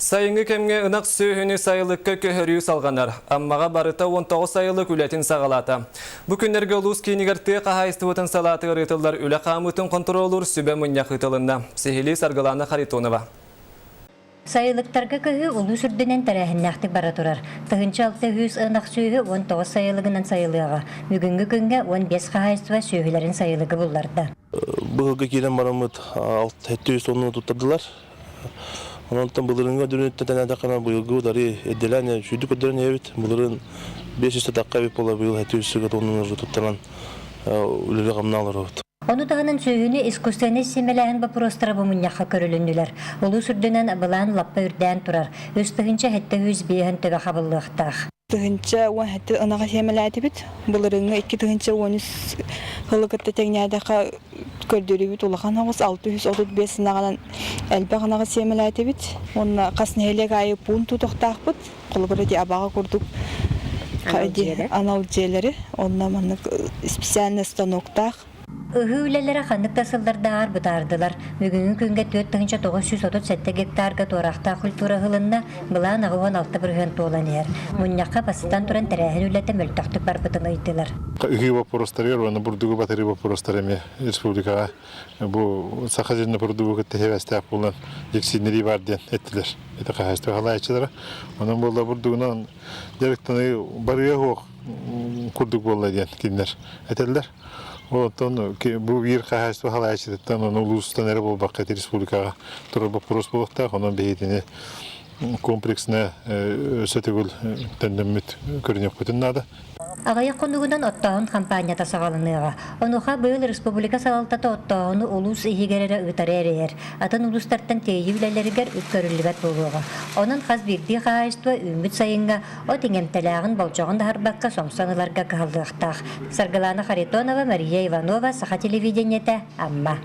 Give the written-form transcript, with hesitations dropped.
Сайыҥҥы кэмҥэ ынах сүөһүнү сайылыкка көһөрүү салҕанар. Аммаҕа барыта 19 сайылык үлэтин саҕалаата. Бу күннэргэ улуус киинигэр тыа хаһаайыстыбатын салаатыгар ыытыллар үлэ хаамыытын хонтуруоллуур сүбэ мунньах ыытылынна. Сиһилии Саргылаана Харитонова. Сайылыктарга көһүү улуус үрдүнэн тэрээһиннээхтик бара турар. 1600 ынах сүөһү 19 сайылыгынан сайылыаҕа. Бүгүҥҥү күҥҥэ 15 хаһаайыстыба сүөһүлэрин сайылыгы булларда. Быһылга киирэн бараммыт 700 тонна туттардылар. Онон былырыыҥҥы өдөрүнүттэн тэнээтэххинэ быйылгы удары эрдэлээн сүүрдүк көрдөрөн иһэбит. Былырыын 500 тахха эбит буолла, быйыл 700 тоннаны туттаран үлэлии-хамнаа олоробут. Ону таһынан сүөһүнү искусственнай сиэмэлээһин боппуруостара бу мунньахха көрүлүннүлэр. Улуус үрдүнэн былаан лаппа үрдээн турар. 3705 төбө хабыллыахтаах. 1017 ынаҕы сиэмэлээтибит. Былырыыҥҥы 2013 сылы кытта тэҥнээтэххэ көрдөрүүбүт улахан оҕус 635 ынаҕынан элбэх ынаҕы сиэмэлээтибит. Уонна хас нэһилиэк аайы пуун тутуохтаахпыт. Холобур, ити Абаҕа курдук анал дьиэлэри. Онно маннык специальный станоктаах. Ыһыы үлэлэрэ ханнык да сыллардааҕар бытаардылар. Бүгүҥҥү күҥҥэ 4937 гектарга туораахтаах культура ыһылынна, былаан 86% туолан иһэр. Мунньахха бастатан туран тэрээһин үлэтэ мөлтөхтүк барбытын ыйдылар. Ыһыы боппуруостарыгар уонна бурдугу батарыы боппуруостара эмиэ республикаҕа бу Саха сирин бурдугу кытта сибээстээх буолан дьиксиннэрии баар диэн эттилэр. Ити хаһаайыстыба халаайчылара. Онон буолла бурдугунан дьарыктаныы барыа суох курдук буолла диэн кинилэр этэллэр. Оттон бу биир хаһаайыстыба салайааччытыттан ону улуустан эрэ буолбакка республикаҕа турар боппуруос буолуохтаах. Онон биһигини комплексно өссө төгүл төннөммүт көрүнүөхпүтүн наада. Аҕыйах хонугунан оттооһун хампаанньата саҕаланыаҕа. Онуоха быйыл республика салалтата оттооһуну улуус иһигэр эрэ ыытары эрэйэр. Атын улуустартан тиэйии үлэлэригэр үп көрүллүбэт буолуоҕа. Онон хас биирдии хаһаайыстыба үүммүт сайыҥҥа От иҥэмтэлээҕин болдьоҕун аһарбакка сомсон ыларга кыһаллыахтаах. Саргылаана Харитонова, Мария Иванова, Саха телевидениетэ, Амма.